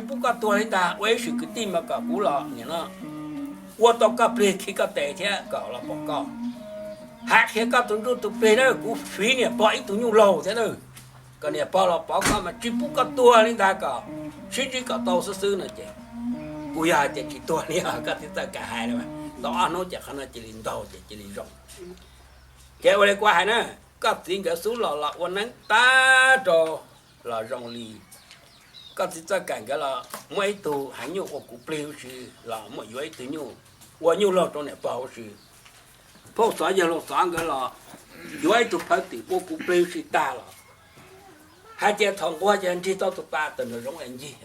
pub koj tuag li ntag, ua ib sim kwv tij mas kom kuv los nim no ua tau koj plig khi koj tes thiab kom los pom koj. Hais qhia koj tus ntsuj tus plig na, kuv fiv niam pog ib tug nyuj laug thiab na, kom niam pog los pov koj mas tsis pub koj tuag li ntag, kom sib ntsib kom tau xwb xwb no ces kuv yog hais tias tsis tuag li os, koj txiv txawj kam hais li mas tau ob hnub ces qhov no cia li ntaug ces cia li zoo. Ces ua li kuv hais na, koj txiv nkawd xub los los ua neeb tag rau los zoo li koj txiv txawj kam nkawd los muaj ib tug heev nyuj ua kuv plig huv si, los muaj yuav ib tug nyuj ua nyuj laug rau niam pog huv si. Phauj xov yawg laus xov nkawd los yuav ib tug phawj tim ua kuv plig huv si tag los hais tias thaum nquag ces nrig tau tus pas tawm nraum zoov es ncig,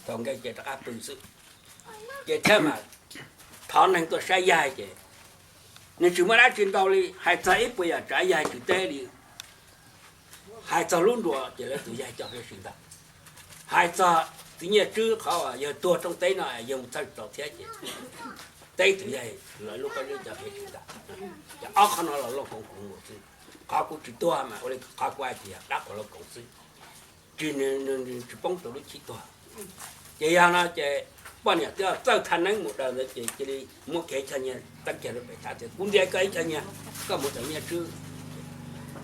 thaum nqes ces rov qab pw xwb. Ces thiaj mas thov neeg tuaj saib yaig ces nws tsis muaj dab tsi ntau li, hais txog ib puas yam tsav yaig tsis teb li. Hais txog lub nruas ces lawv tus yaig coj peb sib ntag. Hais txog txiv Nyiaj Tswb qhov yawg tuag rooj teb no yawg mus txhawj tsis tau thiab ces teb tus yaig lawv lub qab zib coj peb sib ntag. Ces ob qhov no los looj koov kuv nkaus xwb. Qhov kuv tsis tuag mas ua li qhov kuv hais tias dab qhuas looj koov xwb, tsis, nws tsis poob rau lub chib tuag. Ces yog no ces poj niam twb txawj thaj neeb mus daws ntawd ces cia li muab kev chaw nyiaj teeb kiag rau pem thav tias kuv ntiab koj ib chaw nyiaj, koj mus daws Nyiaj Tswb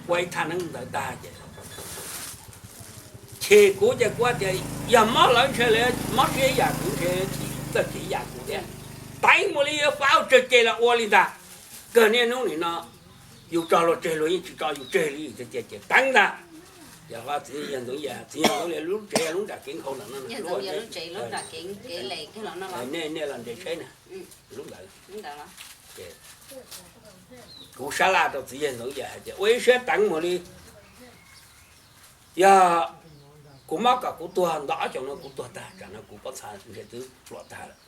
ua ib thaj neeb ntawd tag ces chim kuv ces kuv tias yog mob lawv ntshe lawv mob siab ib yam kuv ntshe chim txawj chim ib yam kuv thiab. Teev mus li yuav faub tsawg ces los ua li ntag. Kawg niaj hnub nim no yus tso luag tseg luag yeej tsis tso yus tseg li tiag ces teev ntag. Yog txiv yawg Ntxoov Yaj, txiv yawg Ntxoov Yaj lub tsev lub nram kev nkaug ntawm no, nej los nres tsheb na, lub ntawd. Kuv sab laj rau txiv yawg Ntxoov Yaj hais tias ua ib siab teev mus li. Yog kuv mob kom kuv tuag ntau ob xyoos no kuv tuag tag, tsam no kuv pob txha ntshe twb pluam tag lawm.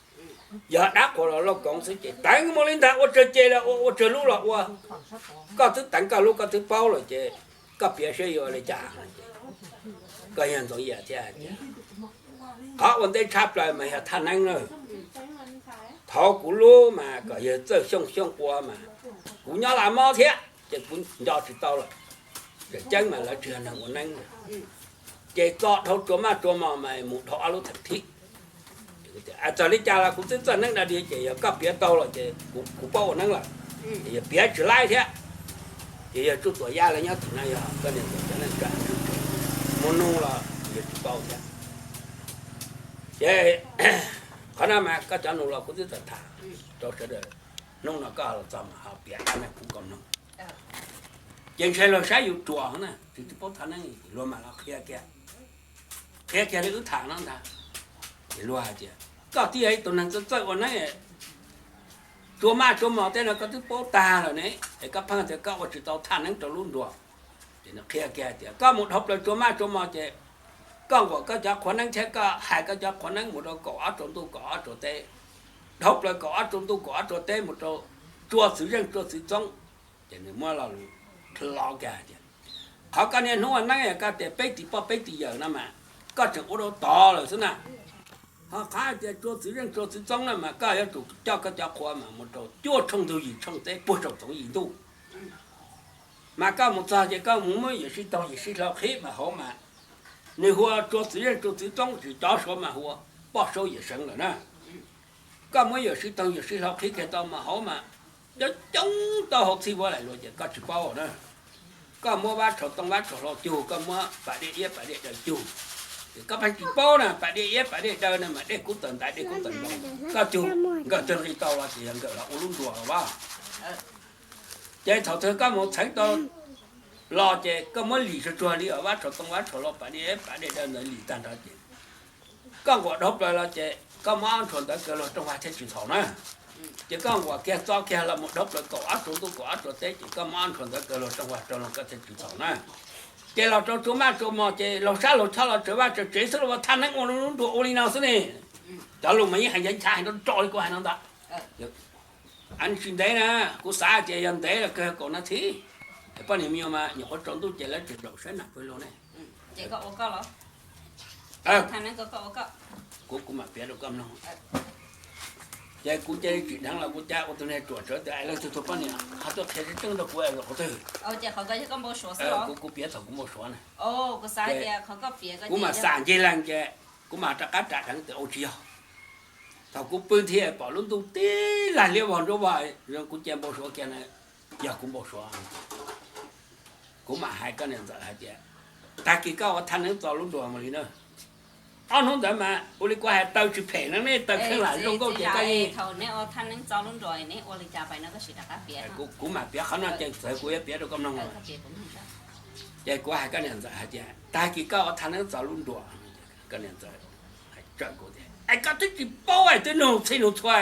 Yog dab qhuas los lauj koov xwb ces teev mus li ntag, ua tsawg ce los ua, ua tsawg lub los ua. Koj twb teev koj lub koj twb paub lawm ces koj piav saib yuav li cas. Koj yawg Ntxoov Yaj thiaj hais tias qhov ua ntej tshaj plaws mas yog thaj neeb na. Thov kuv lub mas kom yawg txawj xyooj xyooj ua mas kuv nyob laj mob thiab ces kuv nco tsis tau lawm. Tseem ceeb mas lawv tsis yog neeg ua neeb na. Ces txo dhau tsua maj tsua mos mas mus dhau ob lub theem thib. Txawm li cas los kuv twb txawj neeb da dig ces yog koj piav tau lawm ces kuv paub ua neeb lawm. Ces yog piav tsis laib thiab. Ces yog Tsuj Tuam Yaj lawv nyob tim no, yog koj niam ntxawm cov neej tsa mus nug los yog tsis paub thiab. Ces qhov no mas koj cov nug los kuv twb txawm tham rau sawv daws, hnub no koj los txog mas ho piav dab neeg kuv kom mloog. Ces ntshe luag saib yus ruam na, tsis paub thaj neeb, luag mam los qhia kiag, qhia kiag li wb tham no ntag. Ces luag hais tias koj twb yog ib tug neeg txawj txawj ua neeb, tsua maj tsua mos tej no koj twb paub tag lawm ne, es koj pheej tias koj ua tsis tau thaj neeb rau lub nruas. Ces nws qhia kiag tias koj mus dhau plaws tsua maj tsua mos ces koj nquam koj cov qhua neeb thiab koj hais koj cov qhua neeb mus rau kaum ob tsaus ntuj kaum ob tsaus teb, dhau plaws kaum ob tsaus ntuj kaum ob tsaus teb mus rau tsua txwv zeej tsua txwv txoob. Ces nws muab lo lus hlo kiag hais tias qhov koj niaj hnub ua neeb koj tias peb tis poj peb tis yawm no mas koj tseem ua rau tod lawm xwb na. Ho qhov hais tias tsua txwv zeej tsua txwv txoob no mas koj yuav tsum coj koj cov qhua mas mus rau cuaj tshooj ntug yim tshooj teb puag saum txoov yim ntuj. Mas koj mus txog ces koj mus muab yawm sib taug yawm sib hlau qhib mas hauv mas nws hu ua tsua txwv zeej tsua txwv txoob, tsis cov Suav mas hu ua poj saub yawm seev lawm na. Koj muab yawm sib taug yawm sib hlau qhib kiag tau mas hauv mas coob coob tau hauv txhij vuab laim luas ces koj tsis paub na. Koj muab vab tsho tooj vab tsho hlau cug, koj muab pas dej iab pas dej daw cug, ces koj pheej tsis paub na, pas dej iab pas dej daw no mas dej kub tawm ntaiv dej kub tawm npoo. Koj cug nkawm twg nqis tau los ces yog nkawm los ua lub nruas los as. Ces thaum twg koj mus txheev tau los ces koj muab lim tsuag tsuag li os, vab tsho tooj vab tsho hlau pas dej iab pas dej daw ntawd lim tag nrho ces koj nquam dhau plaws los ces koj muab ob ntshuas ntawd kaw luag rooj vag thiaj tsis txhaum na. Ces koj nquam kiag txo kiag los mus dhau plaws kaum ob tsaus ntuj kaum ob tsaus teb ces koj muab ob ntshuas ntawd kaw luag rooj vag rau luag koj thiaj tsis txhaum na. Ces los rau tsua maj tsua mos ces laug sab laug chob los tsawv vaj tsawv tsev xwb los ua thaj neeb ua lub nruas ua li no xwb ne. Cov lus mas yeej hais nchav nchav hais nrov nrov li kuv hais no ntag. Tsis ntev na, kuv xav tias yog ntev los kawg kaum nas this. Poj niam me nyuam mas nyuam qhuav tsaus ntuj ces lawv tseem zaum saib nam pawg lug ne. Kuv, kuv mam piav rau koj mloog. Ces kuv cia li tsis dheev los kuv cav ua tus niag ruam tsawv tias es leej twg tus poj niam ho tuaj qhia tseeb tseeb rau kuv es zaum qhov twg. Kuv, kuv piav thaum kuv npau suav na. Kuv mam xam ncig leeg ces Kuv mam rov qab ras dheev tias ua tsis yog. Thaum kuv pw nthi pom lub ntuj tib lag liab vog nruab vog, kuv cia npau suav kiag na, yog kuv npau suav. Kuv mam hais koj niam ntxawm hais tias, tag kis koj ua thaj neeb txo lub nruas mus li na. Ob hnub ntawd mas ua li kuv hais taw tsis phem no ne, taw kheej lam zoo nkauj ces koj yeej Kuv mam piav qhov no ces txawm kuv yuav piav rau koj mloog. Ces kuv hais koj niam ntxawm hais tias, tag kis koj ua thaj neeb txo lub nruas, koj niam ntxawm hais tsawm kuv tias, es koj twb tsis paub es twb nug txhij nug txhua,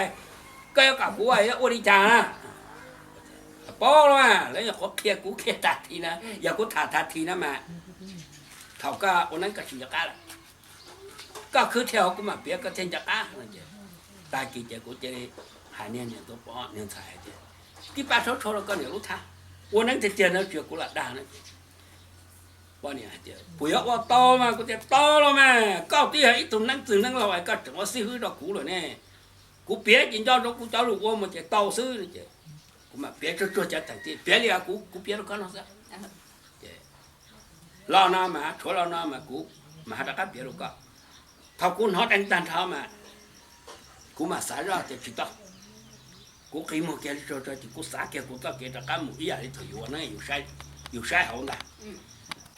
koj yuav kom kuv ua li cas na? Paub los mas, lawv nyuam qhuav qhia kuv qhia tag thi na, yog kuv tham tag thi na mas, thaum koj ua neeb koj tsis nco qab lawm. Koj khwv thiaj hauv kuv mam piav koj thiaj nco qab. Tag kis ces kuv cia li hais niag niam ntxawm poj niag ntxhais hais tias, tib pab saub tshau rau koj niam lub thaj, ua neeb tiag tiag no tsis yog kuv lam dag na. Poj niam hais tias, puas yuav ua tau mas? Kuv tias tau los mas, koj twb yog ib tug neeb txwg neeb laus es koj tseem ua xib hwb rau kuv lawm ne. Kuv piav ces nco rau kuv cov lus ua mus ces tau xwb ces kuv mam piav tsuag tsuag cov theem ti, piav li kuv piav rau koj no xwb. Los no mas, tshuav los no mas kuv mam ho rov qab piav rau koj. Thaum kuv hnov deev tag nrho mas kuv mam xav zoj tias tsis tau. Kuv qi muag kiag li tsuag tsuag ces kuv xav kiag kuv txoj kev rov qab mus ib yam li thaum yus ua neeb yus saib hauv ntag.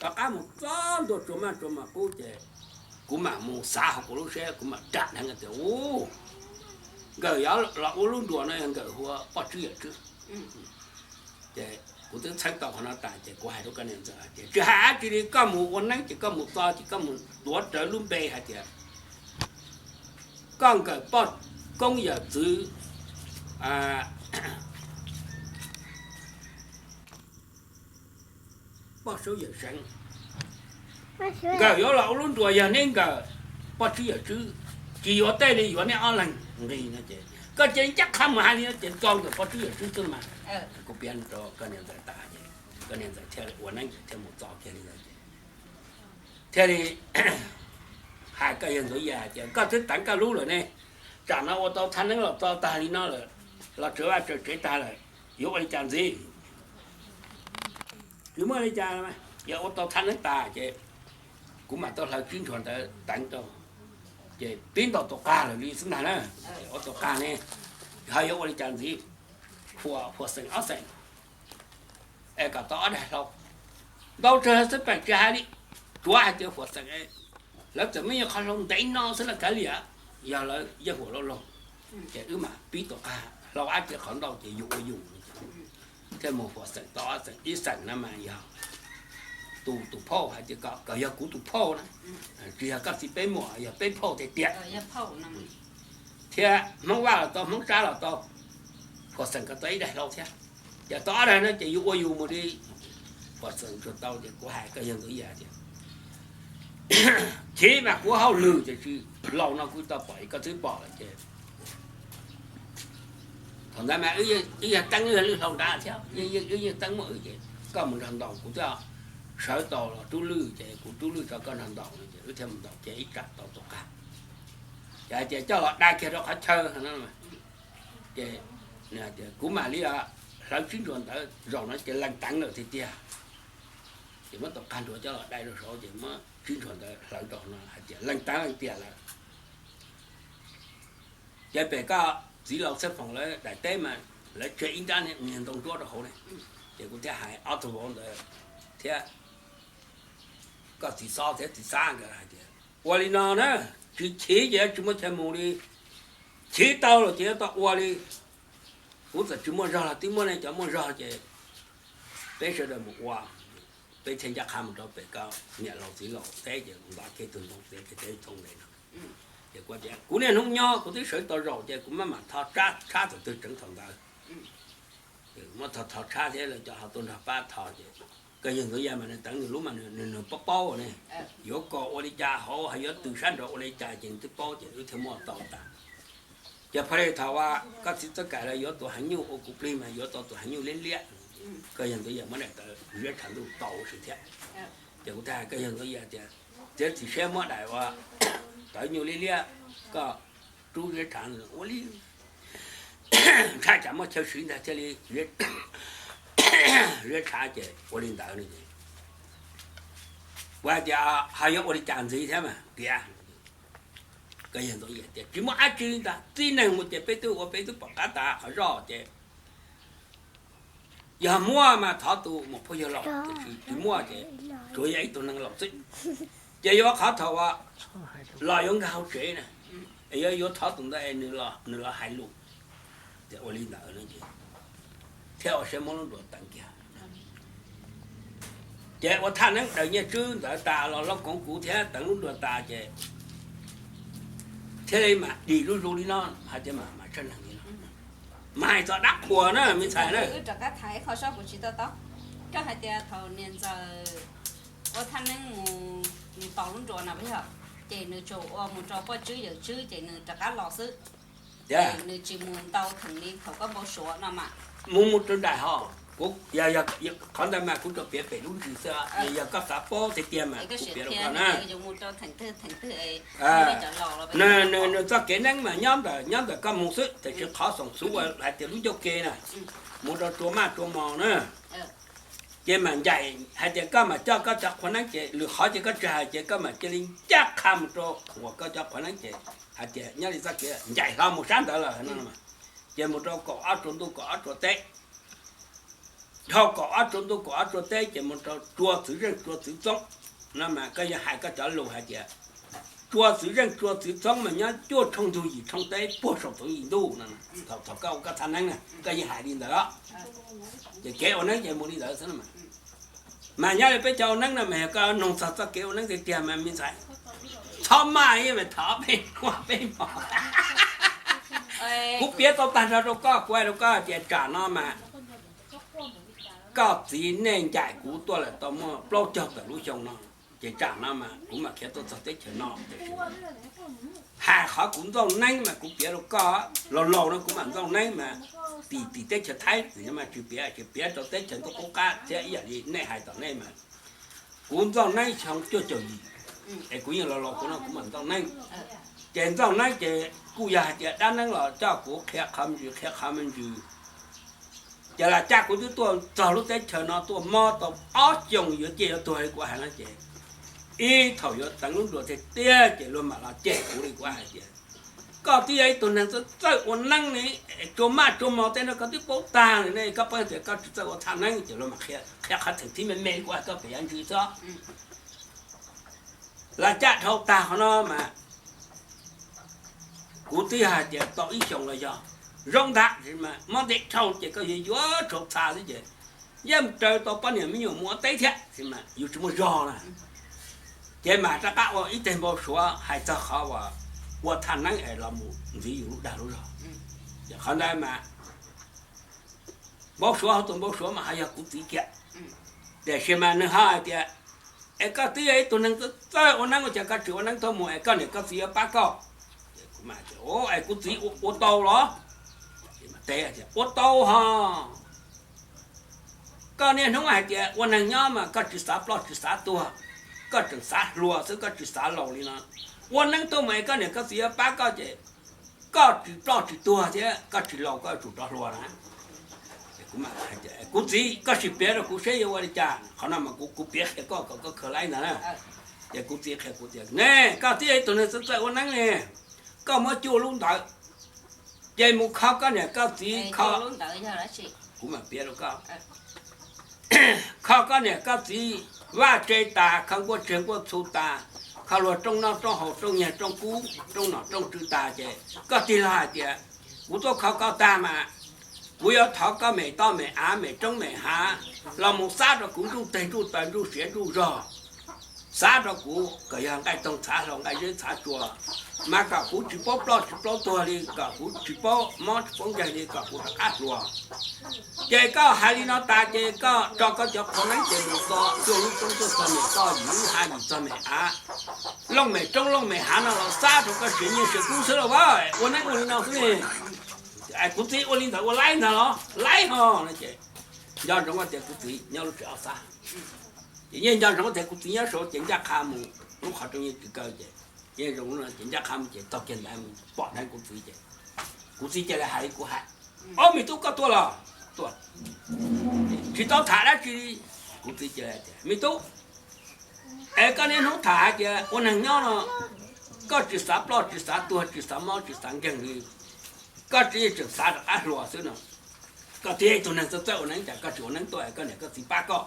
Rov qab mus txog ntua tsuas maj tsuas mos qub ces kuv mam mus xav hauv kuv lub siab, kuv mam ram dheev tias, u, nkawm yuav los ua lub nruas no yog nkawm hu ua Poj Tswb Yawm Tswb. Ces kuv twb txheeb tau qhov no tas ces kuv hais rau koj niam ntxawm hais tias, tsis hais dab tsi li, koj mus ua neeb ces koj mus txo ces koj mus tuav rawv lub npe hais tias koj nkawm poj koob yawm txwv Poj Saub Yawm Seev, nkawm yuav los ua lub nruas yog neb nkawm Poj Tswb Yawm Tswb, tsis yuav tej li, yuav neb ob leeg nqis no ces koj cia li ncaj qha mus hais li no ces txo nkawm Poj Tswb Yawm Tswb xwb mas. Kuv piav rau koj niam ntxawm tas ces koj niam ntxawm thiaj li ua neeb ces thiaj mus txo kiag li ntawd ces thiaj li hais koj yawg Ntxhuav Yaj hais tias, koj twb teev koj lub lawm ne, tsam no ua tau thaj neeb los txo tag li no lawm, los tsaws vaj tsaws tsev tag lawm, yuav ua li cas ntxiv? Tsis muaj li cas, yog ua tau thaj neeb tas ces kuv mam tau hlawv tsib ntshuas ntawd teev rau, ces pib ntaus tus qag lawm li xwb ntag na. Ua tus qag ne, ho yuav ua li cas ntxiv? Khuam Huam Xeem ob xeem es kom tau ob daig hlau. Ntau tsawg xwb pem tsis hais li, tsuav hais tias Huam Xeem, lawv txawm muaj ib qho hlau ntev no xwb los kav liam, yog lawv yeej huam lauj laug, ces wb mam pib tus qag hlau ab tsi qhov ntau ces yus ua yus. Thiaj mus Huam Xeem tau ob xeem, ib xeem no mas yog tus, tus phauj hais tias kom, kom yog kuv tus phauj na, tsis yog koj txiv peb muam, yog peb phauj tiag tiag. Thiab Hmoob Vaj los tau, Hmoob Tsab los tau, Huam Xeem kom tau ib daig hlau thiab. Ces tau ob daig no ces yus ua yus mus li. Huam Xeem tsuas tau ces kuv hais koj yawg Ntxhuav Yaj tias, chiv mas kuv hauj lwm tiam sis laus no kuv tau pom, koj twb pom lawm ces thaum ntawd mas wb yog teeb lwj hlau nrad thiab, wb yeej teeb muaj wb ces koj mus nrog ntaus, kuv twb sawv tau los rub lwj ces kuv rub lwj tso koj nrog ntaus no ces wb thiaj mus ntaus ces ib tsam tau tus qag. Ces hais tias coj los dai kiag rau qhov chaw no, ces kuv mam li hlawv tsib nruas ntawd, zaum no ces lees teev lawm tiag tiag. Ces muab tus qag nruas coj los dai rau saud ces muab tsib nruas ntawd hlawv rau no hais tias lees teev leej tiag lawm. Ces pem koj txiv laus Xeeb Foom lawv daim teb mas lawv tseg ib nrab niag ntoo ntsuab rau hauv ne. Ces kuv thiaj hais ob tug vauv ntawd thiab koj txiv Xob thiab txiv Xab nkawd hais tias ua li no na, tsis chiv ces yuav tsis muaj chaw mus li, chiv tau lawm ces yuav tau ua li. Kuv txawm tsis muaj zog los twb muaj nej cov muaj zog ces peb sawv daws mus ua. Peb thiaj ncaj qha mus rau pem koj niam laus txiv laus teb ces nto kiag tug ntoo txiav kiag teb thoob nte no. Ces kuv tias kuv niaj hnub nyob kuv twb sawv tau zaum ces kuv maj mam tho tshab thaum twg tseev thaum ntawd. Muab tho tho tshab thiab lawv cov ho tuaj nrog pab tho ces koj yawg Ntxhuav Yaj mas nws teev nws lub mas nws paub paub ne, yuav kom ua li cas hauv ho yuav tws sab nraud ua li cas ces nws twb paub ces wb thiaj muaj tau tas. Ces pha li thaum uas koj txiv Txawj Kaim lawv yuav tus heev nyuj ua kuv plig mas yuav tau tus heev nyuj liab liab, koj yawg Ntxhuav Yaj muab daim tawv ziab tshav ntuj tau ua si thiab. Ces kuv thiaj hais koj yawg Ntxhuav Yaj tias txiav txim siab muab daim uas tawv nyuj liab liab koj rub ziab tshav ua li ntshai tsam muaj chaw siv ntag thiaj li ziab tshav ces ua li ntawd no ces kuv hais tias ho yuav ua li cas ntxiv thiab mas tias Koj yog ntxoov yim tias tsis muaj dab tsi li ntag, txib neeg mus ces peb twb ua peb twb pom qab tas qhov zoj ces yog muaj mas thov tus muam phauj yawg los, tiam sis tsis muaj ces tsuas yog ib tug neeg laus xwb. Ces yuav qhov thaum uas los yuav nkag hauv tsev na, es yuav yuav thov tus ntawd es nws los hais lus. Ces ua li ntawd thiab ua siab muab lub nruas teev kiag. Ces ua thaj neeb daws nyiaj tswb ntawd tas los loj koov kuv thiab teev lub nruas tas ces thiaj li mam dim zuj zus li no, hais tias mam tshaj neeg li no. Mas hais txog dab qhuas na me ntxhais na. Rov qab tham ib qho sob kuv tsis to taub. Koj hais tias thaum niam ntxawm ua thaj neeb mus, mus tos lub nruas no puas yog, ces nws tsuas ua mus rau poj tswb yawm tswb ces nws rov qab los xwb. Nws tsis mus ntau theem li thaum koj npau suav no mas. Mus mus rau nraim hos, kuv, qhov ntawd mas kuv tsuas piav pem lub ntsis xwb, yog koj xav paub tiag tiag mas kuv piav rau koj na. Nws, nws txoj kev neeb mas nyob ntawm, nyob ntawm koj mus xwb, tiam sis qhov xoom xub uas hais tias lub ncauj ke na, mus rau tsua maj tsua mos na, ces mam ncaim hais tias koj mam coj koj cov qhua neeb ces lwm qhov ces koj tsis hais ces koj mam cia li ncaj qha mus rau uas koj cov qhua neeb ces hais tias nyob li txoj kev ncaim hlo mus sab ntawd lawm no, ces mus rau kaum ob tsuas ntuj kaum ob tsuas teb. Dhau kaum ob tsuas ntuj kaum ob tsuas teb ces mus rau tsua txwv zeej tsua txwv txoob. No mas koj yuav hais koj cov lus hais tias tsua txwv zeej tsua txwv txoob mas nyob cuaj tshooj ntug yim tshooj teb puag saum txoov yim ntuj no. Thaum, thaum koj ua koj thaj neeb na koj yeej hais li ntawd. Ces kev ua neeb ces mus li ntawd xwb. Mas nyob li peb cov ua neeb no mas yog koj nug txog txoj kev ua neeb tiag tiag mas me ntxhais, txhob maj ib mas thov peb muaj peb mos. Kuv piav tau tag nrho rau koj, kuv hais rau koj tias tsam no mas koj txiv nej ncaim kuv tuaj lawm tau muaj plaub caug tawm lub xyoo no, ces tsam no mas kuv mam khiav tuaj txog teb chaws no. Hais qhov kuv ntxooj neeb mas kuv piav rau koj, laus laus no kuv mam ntxooj neeb mas tim, tim teb chaws Thaib tsis piav, tsis piav rau teb chaws ntuj qub qab thiab ib yam li nej hais tom nej mas. Kuv ntxooj neeb xyoo cuaj caum yim, es kuv yeej laus laus kuv no kuv mam ntxooj neeb. Ces ntxooj neeb ces kuj yog hais tias dab neeb los coj kuv qhia qhov me ntsis qhia qhov me ntsis. Ces lam caj kuv twb tuaj txog lub teb chaws no tuaj mob tau ob xyoos yuav ciaj yuav tuag li kuv hais no ces ib thaum yuav teev lub nruas tiag tiag ces luag mam los cem kuv li kuv hais tias koj twb yog ib tug neeg txawj txawj ua neeb ne, tsua maj tsua mos tej no koj twb paub tag li ne, koj paub tias koj tsis txawj ua thaj neeb ces luag mam qhia, qhia qhov theem thib me me li kuv hais koj pem yav ntsis xwb. Lam caj dhau tag qhov no mas kuv twb yog hais tias tau ib xyoos los yog zoo ntag, mob ntev dhau ces koj yuav yuav tshauv txha xwb ces yeej mus raws tau poj niam me nyuam mus ua teb thiab, yus tsis muaj zog na. Ces mam rov qab ua ib teg npau suav hais txog qhov uas ua thaj neeb es los mus ntxiv yus lub dag lub zog. Ces qhov ntawd mas npau suav hauv tus npau suav mas ho yog kuv txiv kiag. Tiam sis mas nws ho hais tias, es koj twb yog ib tug neeg txawj ua neeb ua cas koj tsis ua neeb tuaj mus es koj niam koj txiv yuav pab koj? Es kuv txiv ua tau los? Ua tau hos. Koj niaj hnub hais tias ua neeg nyob mas koj tsis xav ploj tsis xav tuag, koj tseem xav hluas xwb koj tsis xav laus li no. Ua neeb tuaj mus es koj niam koj txiv yuav pab koj ces koj tsis ploj tsis tuag thiab koj tsis laus koj yuav tsum rov hluas na. Kuv txiv, koj sim piav rau kuv seb yuav ua li cas, qhov no mas kuv, kuv piav qhia koj kom koj khaws laib ntag na. Ces kuv txiv qhia kuv tias, ne, koj twb yog ib tug neeg txawj txawj ua neeb ne, koj muab cuaj lub ntawd, ces mus kho koj niam koj txiv kho. Kuv mam piav rau koj. Kho koj niam koj txiv vaj tse tas, kho nkuaj tseg nkuaj txhu tas, kho luag rooj noj rooj haus rooj nyiag rooj kub rooj nom rooj tswv tas ces koj tig los hais tias, kuv tuaj kho koj tag mas kuv yuav thov koj mem toj mem av mem roob mem hav los mus xab rau kuv nruj teg nruj taw nruj siav nruj zog, xav rau kuv kom yog nqaij toog txhav hlau nqaij zeb txhav tsua, mas kom kuv tsis paub ploj tsis paub tuag li, kom kuv tsis paub mob tsis paub nkeeg li, kom kuv rov qab hluas. Ces koj hais li no tas ces koj tso koj cov qhua neeb ces mus txo cuaj lub roob tuaj txog mem toj yim lub hav yim txog mem av, looj mem roob looj mem hav no los xab rau koj siav nyiaj siav kub xwb lauj, ua neeb ua li no xwb ne. Kuv txiv ua li ntawd ua laib ntag los? Laib hos no ces nco ntsoov tias kuv txiv nyob lub tsev ob xab. Ces yeej nco ntsoov tias kuv txiv nyob saud ces ncaj qha mus lub qhov rooj yeej tsis kaw ces yeej zoo ces ncaj qha mus ces taug kiag ntaiv mus pom dheev kuv txiv ces kuv txiv cia li hais li kuv hais, ob me tub koj tuaj los? Tuaj. Tsis tau tham dab tsi li. Kuv txiv cia li tias, me tub, es koj niaj hnub tham hais tias ua neeg nyob no Koj tsis xav ploj, tsis xav tuag, tsis xav mob, tsis xav nkeeg li, koj tseem xav rov qab hluas xwb no. Koj thiab ib tug neeg txawj txawj ua neeb, cas koj tsis ua neeb tuaj, koj niam koj txiv pab koj,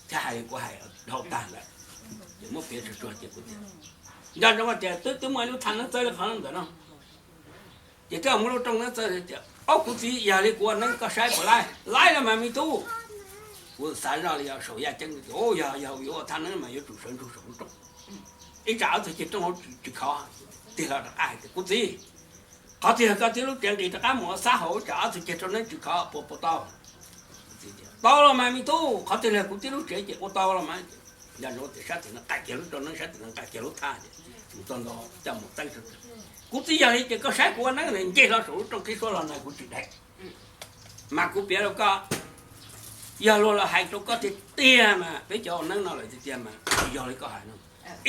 thiab hais kuv hais dhau tag lawm, ces muab piav tsuag tsuag ces kuv tias, nco ntsoov tias twb twb muaj ib lub thaj neeb txawb li qhov ntawm no. Ces twb muaj lub rooj neeb txawb tias, ob kuv txiv, yog li kuv ua neeb koj saib puas laib? Laib los mas me tub. Kuv xav zoj li yog saum yaj ceeb, yog yog yuav ua thaj neeb mas yuav tsum sawv ntsug saum lub rooj. Ib tsam ob tug ceg rooj hauv tsis khov, tig hlo rov qab hais tias, kuv txiv, qhov twg yog koj txiv lub tsev nqis rov qab mus ua xab hauv, ib tsam ob tug ceg rooj neeb tsis khov puas puas tau? Tau los mas me tub, qhov twg yog kuv txiv lub tsev ces ua tau los mas. Nco ntsoov tias sab tim no nqa kiag lub rooj neeb, sab tim no nqa kiag lub thaj ces mus txog ntua coj mus teeb. Kuv txiv, yog li ces koj saib kuv ua neeb, nce hlo saum lub rooj qhib suab los na, kuv tsis dai. Mas kuv piav rau koj, yog luag los hais rau koj tiag tiag mas peb cov ua neeb no lawm tiag tiag mas tsis yog li koj hais no.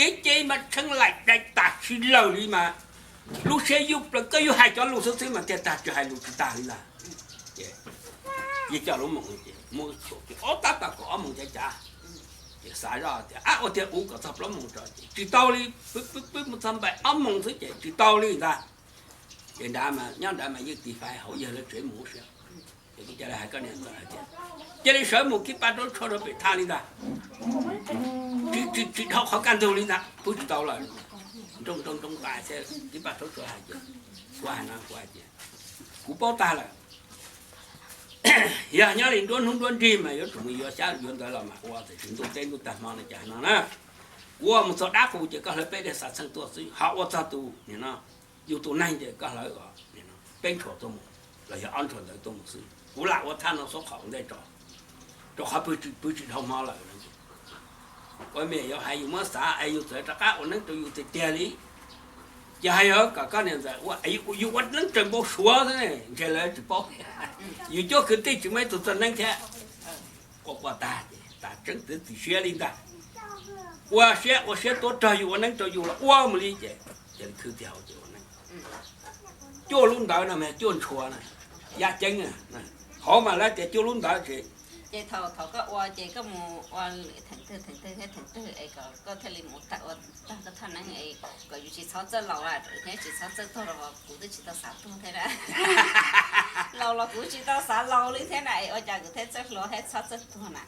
Ib ce mas tshee laim dai tas tsis lawm li mas, lub siab yuj plaws, koj yuav hais cov lus xwb xwb mas tiag tag, tsis hais lus tsis tag li ntag. Ces yeej coj lub moos ces muab tshuam kiag ob tab tom kaum ob moos cav cav. Ces xav zoj tias ab, ua tiag ua kom txog plaub moos tso ces tsis tau li, pw pw pw mus txog npaum ob moos xwb ces tsis tau li ntag. Ces nrad mas nyob nrad mas yeej tiv faiv hauv yawg lawv tsev mus ua si. Ces kuv cia li hais koj niam ntxawm hais tias cia li sawv mus kib paj rau tsho rau pem thaj li ntag, tsis tsis dhau qhov kaj ntug li ntag, pw tsis tau lawm. Nroo nroo nroo nqaim thiab kib paj rau tsho hais tias, kuv hais no kuv hais tias kuv paub tag lawm. Yog nyob li nruab hnub nruab nrig mas yuav tsum mus yuav xyab yuav ntawv los mas ua, tiam sis ntuj teb ntuj tag hmo no cas no na. Kuv ua mus txog dab qus ces koj hlawv peb dej xav txheej tuaj xwb, ho ua txog tus nim no yus tus neeg ces koj hlawv peb ntshua tuaj mus los yog ob ntshua ntawd tuaj mus xwb. Kuv lam ua thaj no xub qhov ua ntej tso, rau qhov pw tsis dhau hmo lawm. Ua me yuav hais yus muab xav es yus txawm rov qab ua neeb rau yus tiag tiag li. Ces hais yog kom koj niam ntxawm ua, yus ua neeb tseem npau suav xwb, ntshe lawv tsis paub. Yus cuab kwv tij tsis muaj ib tug txawj neeb thiab. Ua ua tag ces tas tseeb txiav txim siab li ntag. Ua siab ua siab tuav rog yus ua neeb rau yus los ua mus li ces cia li khwv txiag hauv ces ua neeb. Cuaj lub ntawd no mas cuaj ntshua na, yaj ceeb na, hauv mas lawv tias cuaj lub ntawd ces. Ces thaum thaum koj ua ces koj mus ua theem twg theem twg thiab theem twg es kom koj thiaj li mus tag ua tag koj thaj neeb es kom yus tsis txhob txawj laus lawm thiab tsis txhob txawj tuag los kuv twb tsis tau xav tuag thiab na. Laus los kuv tsis tau xav laus li thiab na es ua cas kuv thiaj txawj hluas thiab txhob txawj tuag na.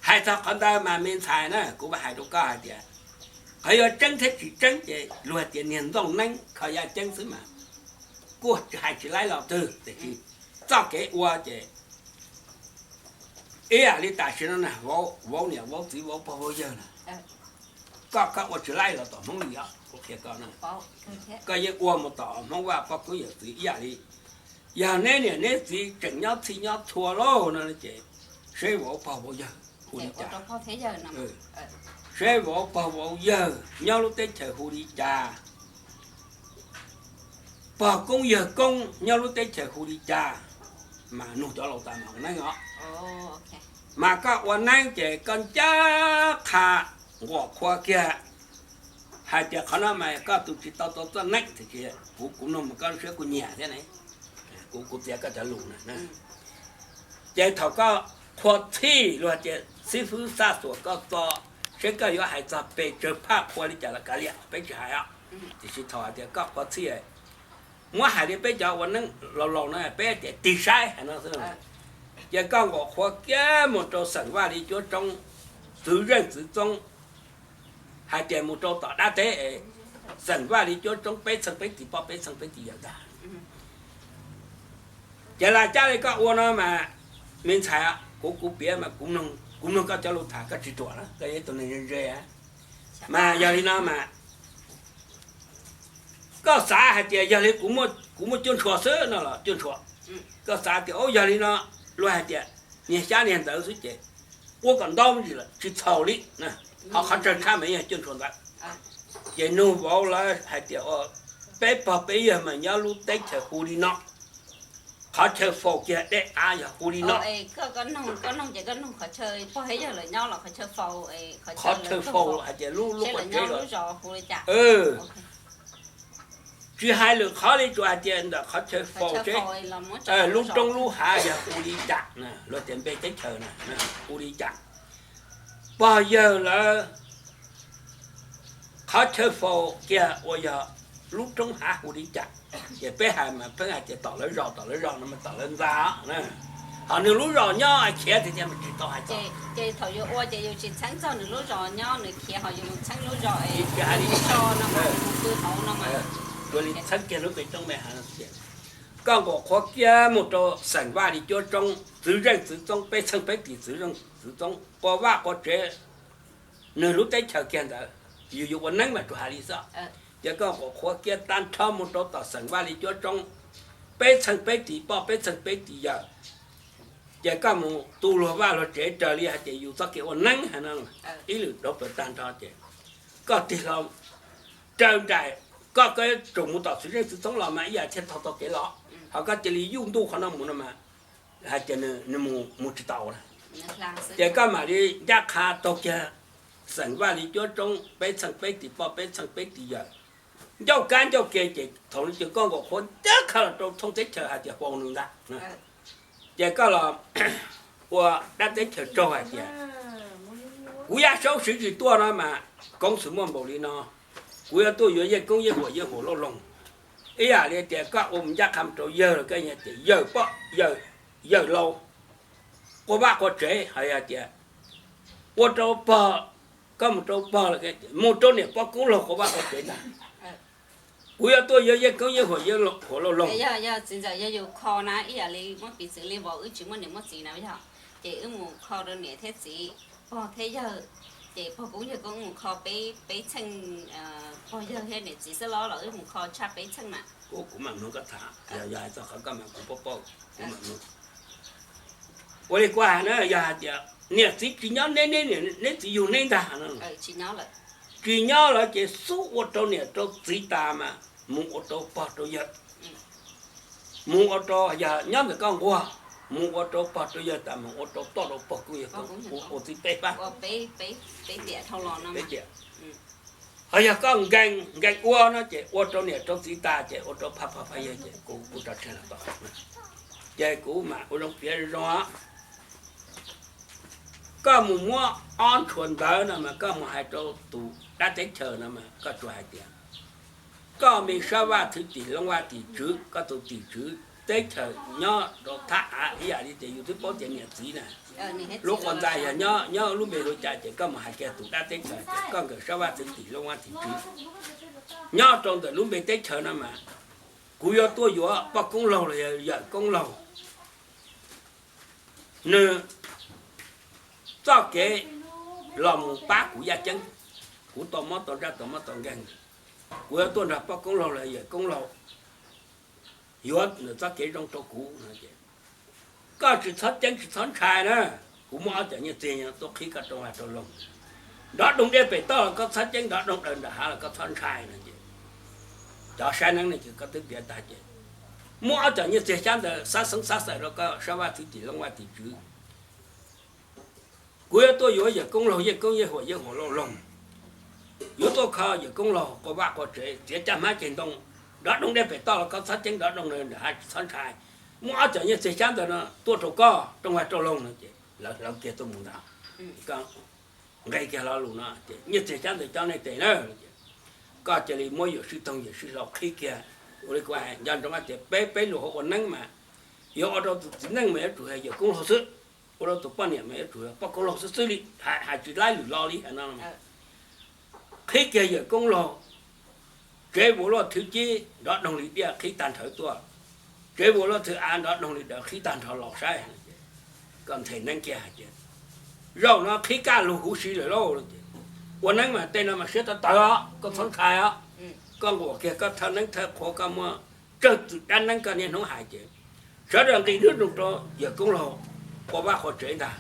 Hais txog qhov ntawd mas me ntxhais na, kuv mam hais rau koj hais tias qhov yuav tseeb thiab tsis tseeb ces luag hais tias niag ntxooj neeb kho yaj ceeb xwb mas kuj tsis hais tsis laib los twg, tiam sis txoj kev ua ces ib yam li tam sim no na, vauv niam vauv txiv vauv pog vauv yawg na, koj koj ua tsis laib los tom Hmoob li os, kuv qhia koj na. Koj yeej ua mus tom Hmoob Vaj pog koob yawm txwv ib yam li. Yog neb niam neb txiv tseem nyob txhij nyob txhua lauj no ces seb vauv pog vauv yawg hu li cas, seb vauv pog vauv yawg nyob lub teb chaws hu li cas, pog koob yawg koob nyob lub teb chaws hu li cas, mas nug cov laus tas mas ua neeb os. Mas koj ua neeb ces koj ncaj qha nquam qhua kiag hais tias qhov no mas koj tus tsis tau tau txoj neeb tiam sis kuv kuv nug mas koj lub siab kuj nyiam thiab ne, kuv kuv txiav koj cov lus na. Ces thaum koj qhua txhij luag tias xib fwb xaj xuas koj txo, seb koj yuav hais txog pes tsawg phaj qhua li cas los kav liam peb tsis hais os. Tiam sis thaum hais tias koj qhua txhij, muab hais li peb cov ua neeb laus laus no peb tias tig saib hais no xwb. Ces koj nquam qhua kiag mus rau xeem Vaj Li Cuab Tsoob, txwv zeej txwv txoob, hais tias mus rau tom dab teb es xeem Vaj Li Cuab Tsoob peb txheej peb txiv poj peb txheej peb txiv yawm ntag. Ces laj cab li koj ua no mas, me ntxhais, kuv kuv piav mas kuv mloog koj cov lus tham koj tsis ruam na, koj yog ib tug neeg ze ze. Mas yog li no mas koj xav hais tias yog li kuv muaj cuaj ntshua xwb no los cuaj ntshua, koj xav tias ub yog li no, luag hais tias niag xyab niag ntawd xwb ces ua kom ntau me ntsis lawm tsis txhaum li, ho qhov tsawg tshaj mas yog cuaj ntshua ntawd. Ces nug vauv lawv hais tias peb pog peb yawg mas nyob lub teb chaws hu li no, qhov chaw faus kiag dej av yog hu li no. Qhov chaw faus hais tias lub lub quav tsev los, tsis hais lwm qhov li, tsuas hais tias ntawm qhov chaw faus tsev, lub roob lub hav yog hu li cas, luag tias npe teb chaws na, hu li cas. Pog yawg lawv qhov chaw faus kiag uas yog lub roob hav hu li cas, ces peb hais mas pheej hais tias tom lawv zos, tom lawv zos no mas tom lawv ntxa na. Ho nws lub zos nyob khiav tiag tiag mas tsis tau hais txog. Ces thaum yus ua ces yus tsis txheeb txog nws lub zos nyob, nws khiav ho yus mus txheeb lub zos es tsis hais li so no mas mus pw hauv no mas. Ua li txheeb kiag lub npe roob me hav no tias, koj nquam qhuav kiag mus rau xeem Vaj Li Cuab Tsoob, txwv zeej txwv txoob, peb txheej peb tis txwv zeej txwv txoob, qua vaj qua tsev, nws lub teb chaws kiag ntawd, yus yuav ua neeb mas tsuas hais li xwb. Ces koj nquam qhuav kiag tag nrho mus rau tom xeem Vaj Li Cuab Tsoob, peb txheej peb tis poj, peb txheej peb tis yawm, ces koj mus tu luag vaj luag tsev raws li hais tias yus txoj kev ua neeb hais no, ib lwm dhau plaws tag nrho ces koj tig hlo raws nraim, koj, koj yuav tsum mus tom txwv zeej txwv txoob los mas ib yam thiaj tau tau kev los, ho koj cia li yuj ntuj qhov no mus no mas hais tias nws mus, mus tsis tau lawm. Ces koj mam li ncaj qha taug kiag xeem Vaj Li Cuab Tsoob, peb txheej peb tis poj, peb txheej peb tis yawm, ncauj kab ncauj ke, ces thaum no ces koj nquam qhuav ncaj qha los rau thoob teb chaws hais tias faus nws ntag. Ces koj los ua dab teb chaws raug hais tias, kuv Yaj Saub Siv Zis tuaj no mas koob xwm muaj npaum li no, kuv yuav tuaj yuav yeej koob yeej huam yeej huam lauj loog. Ib yam li tias koj ua mus ncaj qha mus rau yawg los koj tias yawg poj, yawg, yawg laus, qua vaj qua tsev, hais tias ua rau pog, koj mus rau pog los mus rau niam poj koob laug qua vaj qua tsev ntag. Kuv yuav tuaj yuav yeej koob yeej huam yeej huam lauj loog. Yog txiv ntxawm, yog yus kho na ib yam li muab piv txwv li vauv wb tsis muaj niam muaj txiv na yog, ces wb mus kho rau niam thiab txiv, pog thiab yawg, ces pog koob yawg koob mus kho peb, peb txheej, pog yawg thiab niam txiv xwb los los wb mus kho tshaj peb txheej na. Kuv mam mloog koj tham, yog hais txog qhov koj mas kuv paub paub, kuv mam mloog. Ua li kuv hais na, yog hais tias niam txiv tsis nyob neb, neb txiv yug neb ntag no, tsis nyob lawm ces xub ua rau niam rau txiv tas mas mus ua rau pog rau yawg, mus ua rau, yog nyob ntawm koj nquag, mus ua rau pog rau yawg tas mus ua rau toj rau pog koob yawg koob, ua txiv peb pab. Ho yog koj nkees nkees ua no ces ua rau niam rau txiv tas ces ua rau pog pog yawg ces kuv, kuv tso tseg los tau. Ces kuv mam ua zoo piav zoo. Koj mus muab ob ntshua ntawv no mas koj mus hais rau tus dab teb chaws no mas koj tsuas hais tias koj me Sab Vaj Thwv Tim Loob Vaj Tim Tswv, koj tus tim tswv teb chaws nyob rau thab av ib yam li tias yus twb paub tias niam txiv na, lub qhov ntxa yog nyob, nyob lub npe hu cas ces koj mus hais kiag tus dab teb chaws tias koj nkawm Sab Vaj Thwv Tim Loob Vaj Tim Tswv nyob rau ntawm lub npe teb chaws no mas kuv yuav tuaj yuav poj koob laug los yog yawm koob laug, nws txoj kev los mus pab kuv yaj ceeb, kuv tau mob tau ntsaj tau mob tau nkeeg, kuv yuav tuaj nrog poj koob laug los yawm koob laug yuav nws txoj kev zoo rau kuv no ces koj tsis txhob ceeb tsis txhob ntshai na. Kuv muab ob cov nyiaj txiag tuaj qhib koj rau vaj rau loog, nrov doog dej pem toj los koj txhob ceeb, nrov doog daws nram hav los koj txhob ntshai no ces cov saib neeb ne ces koj twb piav tag ces muab ob cov nyiaj txiag xyab ntawd xab xeeb xab xaim rau koj Sab Vaj Thwv Tim Loob Vaj Tim Tswv. Kuv yuav tuaj yuav yawm koob laug yeej koob yeej huam yeej huam lauj loog, yuav tuaj kho yawm koob laug qua vaj qua tsev, txiav caj hmab ceg ntoo, nrov doog dej pem toj los koj txhob ceeb, nrov doog nram hav txhob ntshai. Muab ob cov nyiaj txiag xyab ntawd no tuaj rau koj rau vaj rau loog no ces lawv hlawv kiag tuaj mus ntag. Nqe kiag lo lus no ces nyiaj txiag xyab ntawd cov nej tes na, koj cia li muab yawm sib toog yawm sib hlau qhib kiag. Ua li kuv nco ntsoov tias peb, peb luag ua neeb mas yuav ua rau tus txiv neej mas yuav tsum yog yawm koob laug xwb, ua rau tus poj niam mas yuav tsum yog poj koob laug xwb xwb li, hais tsis laib lwm lo li hais no. Qhib kiag yawm koob laug, tsev vuas luaj thwv cib nrov doog li diaj qhib tag nrho tuaj, tsev vuas luaj thwv av nrov doog li dawv qhib tag nrho los saib. Koj nthe neeb kiag hais tias zaum no qhib kaj lug huv si lawm lauj. Ua neeb mas tej no mas siab tawv tawv os, koj txhob ntshai os. Koj nquam kiag koj thawj neeb thawj qhua koj muaj tsawg txwm dab neeb koj niaj hnub hais ces sawv daws nqis hnub nroos rau yawm koob laug qua vaj qua tsev ntag.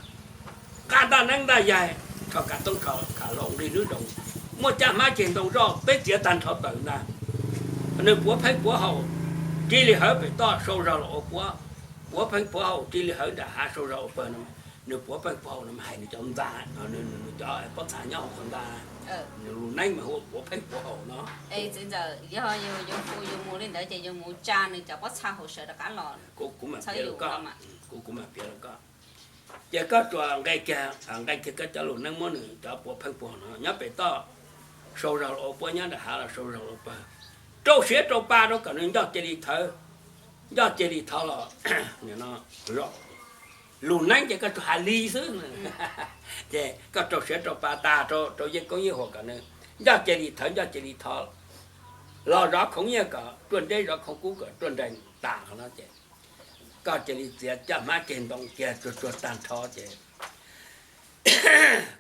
Nqa ntaj neeb ntaj yaig, rho kav toob rho kam laus nqis hnub nroos, muaj caj hmab ceg ntoo zoj peb txiav tag nrho tawm ntag. Nws puav pheej puav haum, ri li hawv pem toj sau zog los ua puab, puav pheej puav haum ri li hawv nram hav sau zog ua pawg no, nws puav pheej puav haum no mas hais nws cov ntxa, nws cov pob txha nyob hauv qhov ntxa, nws lus neeb mas hu ua puav pheej puav haum no. Yog yus mus li ntawd ces yus mus tsa nws cov pob txha hauv sawv rov qab los. Kuv, kuv mam piav rau koj. Ces koj tsuas nqe kiag, nqe kiag koj cov lus neeb muab nws cov puav pheej puav haum no nyob pem toj. sau zog los ua puab nyob nram hav los sau zog los pawg, rau siav rau pa rau kom nws nco cia li thawv, nco cia li thov los. Lus neeb ces koj tsuas hais li xwb, ces koj rau siav rau pa tas rau yeej koob yeej huam kom nws nco cia li thawv nco cia li thov, los zov khoov nyiaj kom ruaj nreb zov khoov kub kom ruaj nreeg tas qhov no ces koj cia li txiav caj hmab ceg ntoo kiag tsuag tsuag tag nrho ces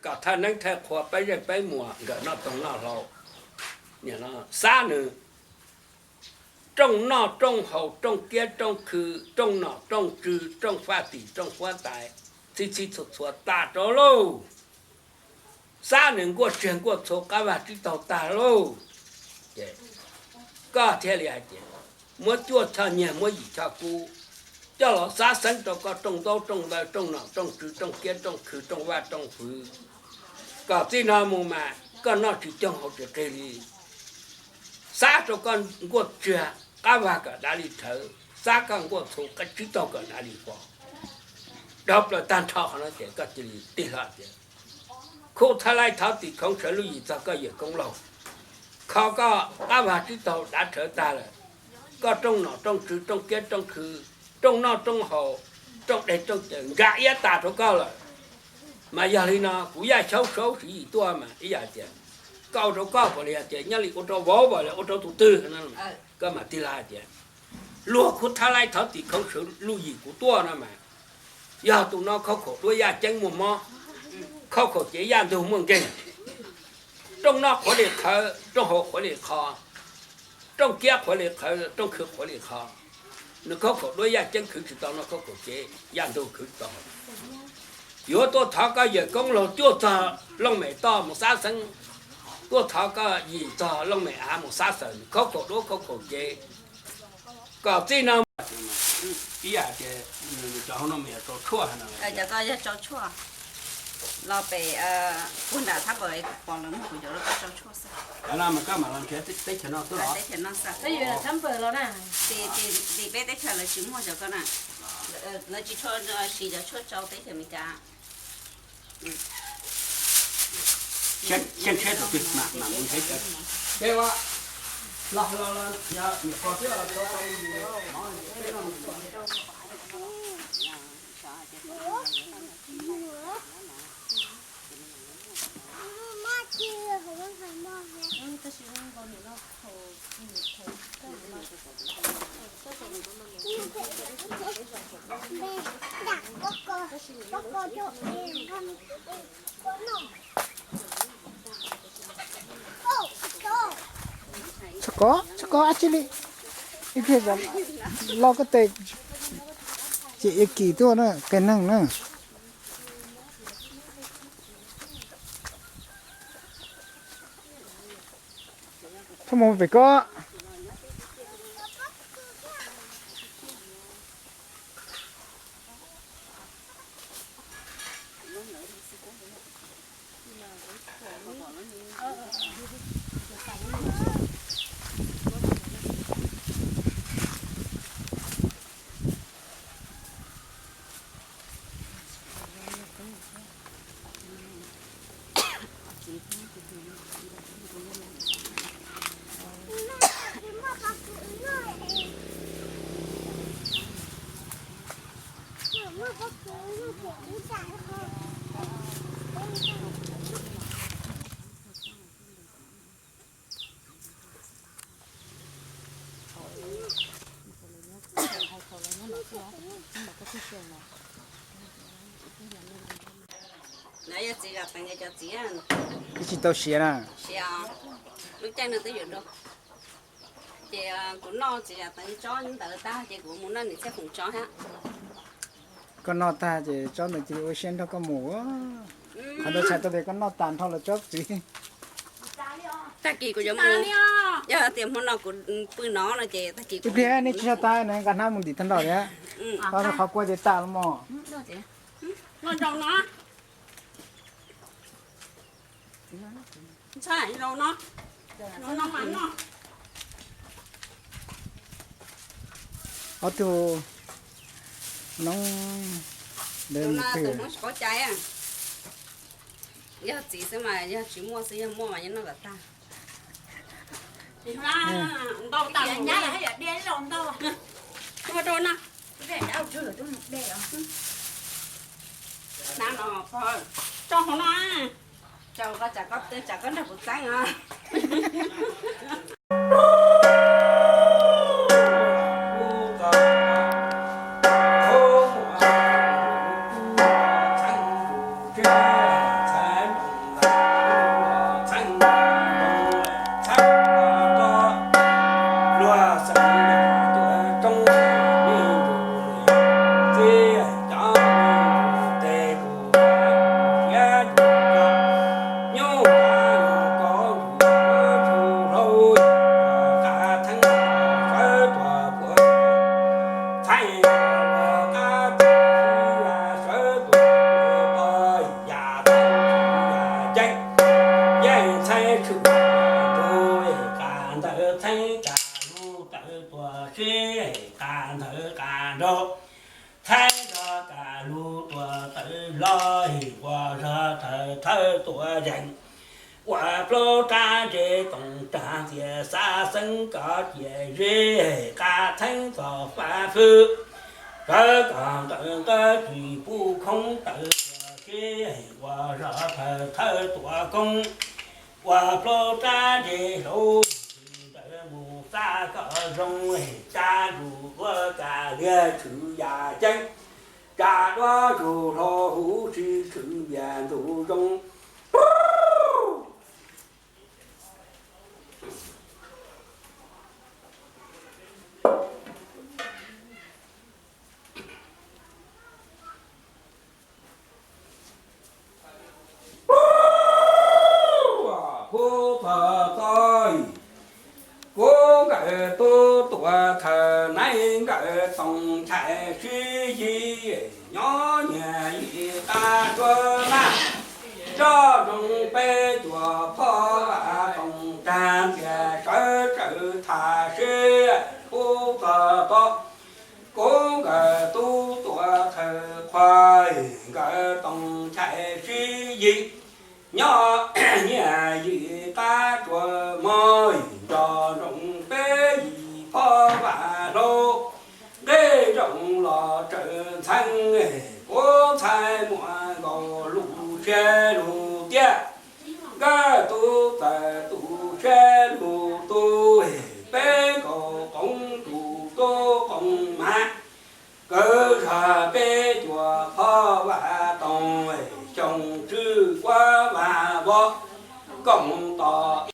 kom thawj neeb thawj qhua peb zeej peb muas nkawm noj toog noj hlau, xab nws rooj noj rooj haus rooj kiab rooj khw, rooj nom rooj tswv rooj faj tim rooj huab tais, txhij txhij txhua txhua tas rau lauj. Xab nws nkuaj tsiag nkuaj txhua qab vag tsib taug tag lauj. Ces koj thiaj li hais tias muab cuaj choj nyiaj muab yim choj kub coj los xab xeeb rau koj rooj ntaub rooj ntawv rooj nom rooj tswv rooj kiab rooj khw rooj vaj rooj hwv, kom txij no mus mas koj noj tsis coog haus tsis qig li. Xab rau koj nkuaj tsiag qab vag kom dav li rhawv, xab koj nkuaj txhua qab tsib taug kom dav li pom. Dhau plaws tag nrho qhov no ces koj cia li tig hlo tias, khu thaj laij thov tim khoov sawv luj yim txog koj yawm koob laug, kho koj qab vag tsib taug dav rhawv tag lawm, koj rooj nom rooj tswv rooj kiab rooj khw, rooj noj rooj haus, rooj deg rooj cawv nkag iab tas rau koj lawm. Mas yog li no kuv Yaj Xyaub Saub Siv Yim tuaj mas ib yam tias koj ua rau koj puas li hais tias nyob li ua rau vauv puas li ua rau tus twg no, koj mam tig hlo hais tias, luag khu thaj laij thov tim khoov sawv luj yim kuv tuaj no mas yog tus no khaub khaum duab yaj ceeb muaj mob, khaub khaum cev yaj ntug muaj nkeeg, rooj noj qhuav li qhawv rooj haus qhuav li qho, rooj kiab qhuav li qhawv rooj khw qhuav li qho. Nws khaub khaum duab yaj ceeb khwv tsis tau noj, khaub khaum cev yaj ntug khwv tsis tau haus. Yuav tuaj thov koj yawm koob laug cuaj txog looj mem toj mus xab xeeb, tuaj thov koj yim txog looj mem av mus xab xeeb, nws khaub khaum duab khaub khaum cev kom txij no. Ib yam tias cov hauv no mas yog tsau tshuaj no, tsau tshuaj los pem puag nram thab npawm kuv pom lawv muag kuv cov tsau tshuaj xwb. Cov no mas koj mam los nrhiav teb chaws no tuaj los. Tim peb teb chaws lawv tsis muag cov ko na, lawv tsis tshua siv cov tshuaj tsau teb chaws Amelikas. Xyab ntshiab tus twg mam mam mus ntshiab cov. Txhob kov, txhob kov dab tsi li. Ib pliag loj koj tes ces ia kim tuaj na, qias neeg na. Txhob mus pem ko. Lawv yog txiv Zam Teev cov txiv. Twb tsis tau siav na. Siav, lub caij no twb yuav dua. Ces kuv noj txiv Zam Teev tsob ntawd tag ces kuv mus noj niam Txhiaj Foom tsob thiab. Koj noj tag ces tsob ntawd cia li ua siab nrog koj mus. Qhov ntawd txhais tau tias koj noj tas nrho lawv tsob txiv. Tag kis kuv yuav mus, yog tias hmo no kuv pw no no ces tag kis ib pliag nej tsis tshua tas ne, nqa hnab mus ntim tag nrho thiab. Qhov kua ces tas los mos. Ob tug noob ntawd tus Hmoob tsis paub cai, yog txiv xwb mas yog tsis muaj xwb, yog muaj mas yeej noj kom tag. Ntau tas nyab los haj yam dej los ntau. Ua rau na. Hnav no, tso hauv no. Tso koj tsam koj, tsam koj nrog kuv txeeb os. Yeej txheeb tshwm tus qas ntawd txheeb, qas lug tawv tuam sib, qas ntawd qas nraug txheeb, nraug qas lug tuam tawv los, ua zog thawj thawj tuam zeeg, ua plaub rab ntse toom rag txias xav xeeb kov ciam zeb, qas txheeb txom fab fwb, sawv kom nqawm nqab tsis pub khoob tawv tuam sib, ua zog thawj thawj tuam koob, ua plaub rab ntse hlau ntawd mus xav kom zoo, tsa ntsuj duab tsa liag tshwm yam ceeb, tsa duab ntsuj hlau huv si tshwm vias ntug zoo. Kuv txog txog, kuv nkawm tub tuam thawm neeb nkawm toom nchai sib yig, nyob nyias yim qab tsuag na, nroj zoo peb cuam phoj vam toom rag txias sawv tsawv tham sib, kuv txog txog. Kuv nkawm tub tuam thawm qhuav, nkawm toom nchai sib yig, nyob nyias yim qab tsuag mog, nroj zoo peb yim phoj vam hlau, nqe zoo los tsawv ntxhee, kuv ntxhais muaj nkaus lub siab lug tiag, nkawm tub txawm tu siab lug tu, peb nkaus qoov tus tub qoov mas, kawg zog peb cuam phoj vam toom, xyoo tswb kuab vam vov koom tos.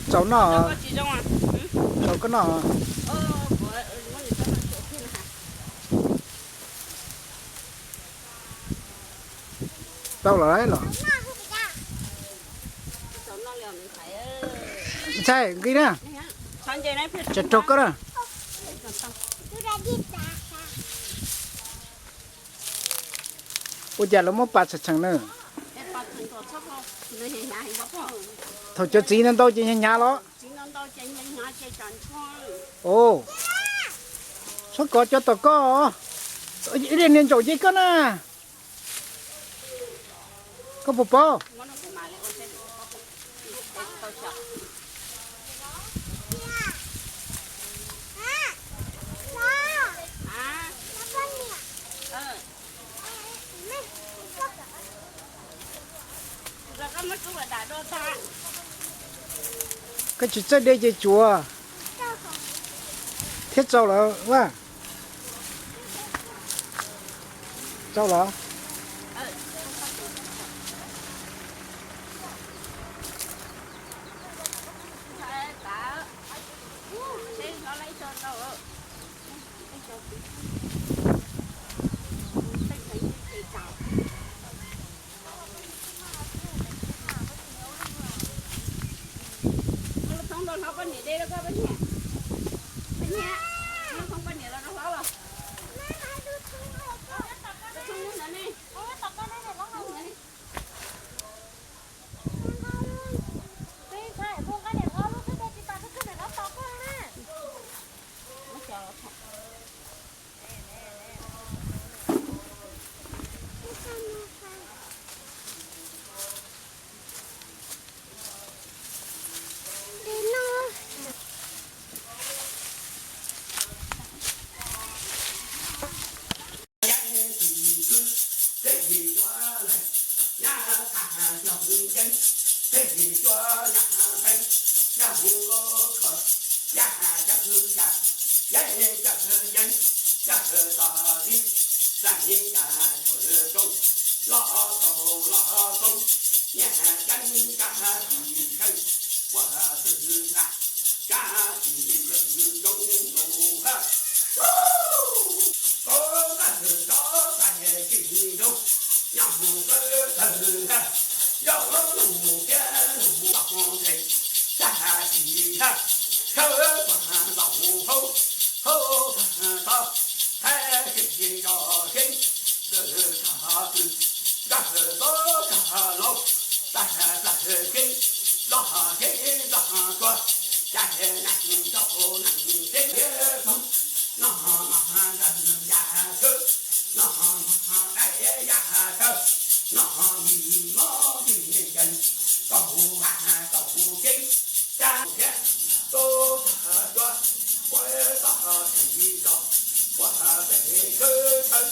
Tsaus noj, tsaus koj noj. Tau lawm los? Ntshai nqi na, tseem raug koj na. Ua cas lawv muab pas tshee tshee na? Thaum cov txiv ntau ntau ces hnyav hnyav los? Txhob kov cov tom koj, ib niag ntsaum nce koj na. Koj puas paub? Koj tsis txawj de ces tsuav thiab, tsaus lawm a? Tsaus los? Los tau los tau, nyiaj ceeb kab tis kawg, ua twg lam kab tis lwm zoo lus ha. Koj kab lwm tso kab tsis zoo, nyob mus kawg tawg ha. Yog lub nus thiab nus toj nqes, kab tis ha, khawb kuag ntaus hauv, hauv kuag tod, thaij tsis zos seb, kawg kag pw, nkag tod kag laus, tag tag seb, los seb los tuag, cas neeg tau neeg seb thiab tau, no mas nkag yam khawb, no mas dai yam khawb, no vim mob vim nkeeg, kaum vam kaum kev, tag thiab tau kag tuag, ua tau tsis tau, ua pem khawb khawb,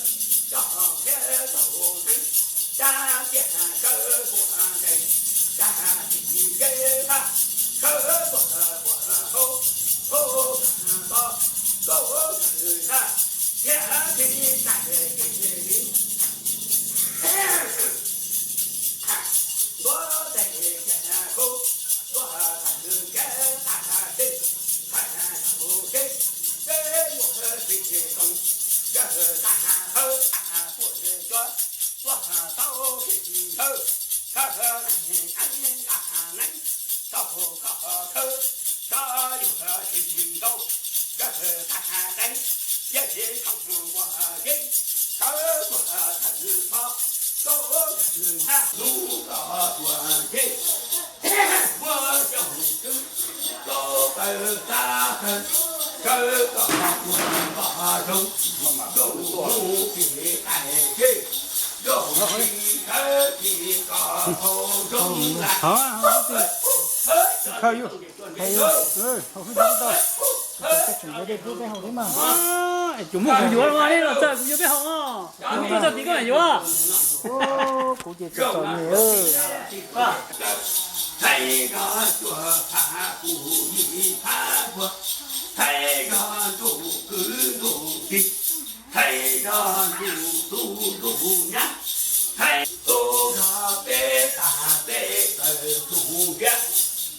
tso thiab tau neeg, tag tiag khawb kuag nqes, tag tis kev tag, khawb kuag kuag hauv, hauv kuag tod, kaum kag tag, thiab tis tag kev li. Ntuav tes kiag hauv, ntuav tag kiag qab tag teb, tag tag teb, teb yuav tsis tsis tau, yog tag hawb tag puas cua, ntuav tau tsis tsis ntawd, tag neeb tag neeb, tau koj khawb, tau yus tsis tsis ntau, yog tag tag teeb, yog tsis tau mus ua teb, tawb ua tag tso, tau tag hab lub ko ua teb, muab coj mus twb, tau tawb tag tawb, tawb ko ua npog zoo, zoo mus tsis tais teb, zoo tsis tawb tsis ko hau zoo lawm. Kuv muab kuv yuav los nej los txawm kuv yuav peb haus os. Kuv tuaj txog tid koj mam yuav. Kuv ces txom txom nyem. Thaij zog cuaj phab kuv yim phab puag, thaij zog ntuj kwv ntuj tij, thaij zog ntuj tub ntuj nyab, thaij tub zog peb tag peb taw tub ntiab,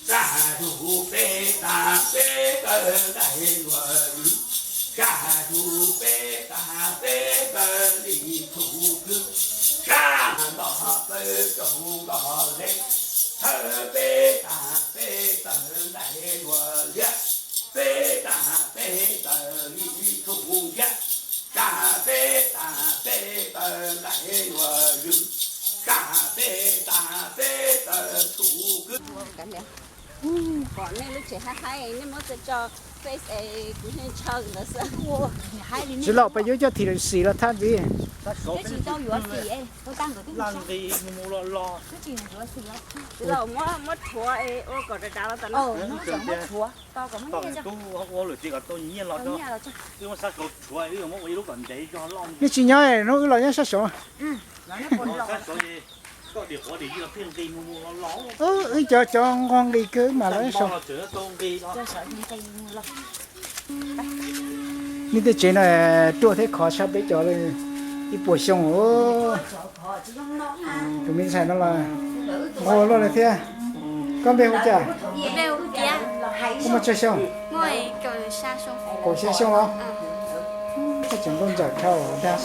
tag zug peb tag peb taw nqaij luag lwm, tag zug peb tag peb taw li tub kwv, tag nto peb taw nto le, thawj peb tag peb taw nqaij luag liab, peb tag peb taw li tub ntiab, tag peb tag peb taw nqaij luag lwm, tag peb tag peb taw tub kwv. Pom nej lub tsev haib haib, nej muab tso Face es kuv yeej ntshaw ntawd xwb. Tsis los pas yuav coj thim lawm xim los thaj ntxiv. Twb tsis tau yuav xim, twb tsis yuav xim. Tsis los muab rhuav ua kom dav dav los tas no. Muab rhuav tau kom muab nyiaj tau nyiaj los. Nej tsis nyob hnub wb los nyob sab saud. Wb cov cov nqos nqis kawg mas los nyob saud. Nej tej tsev no ruaj thiab khov tshaj peb cov ib puas xyoo. Tus me ntxhais no los nquag luaj li thiab. Koj npe hu cas? Koj muaj tsawg xyoo? Kaum xya xyoo los? Koj tseem nkauj ntsawm dhau dag.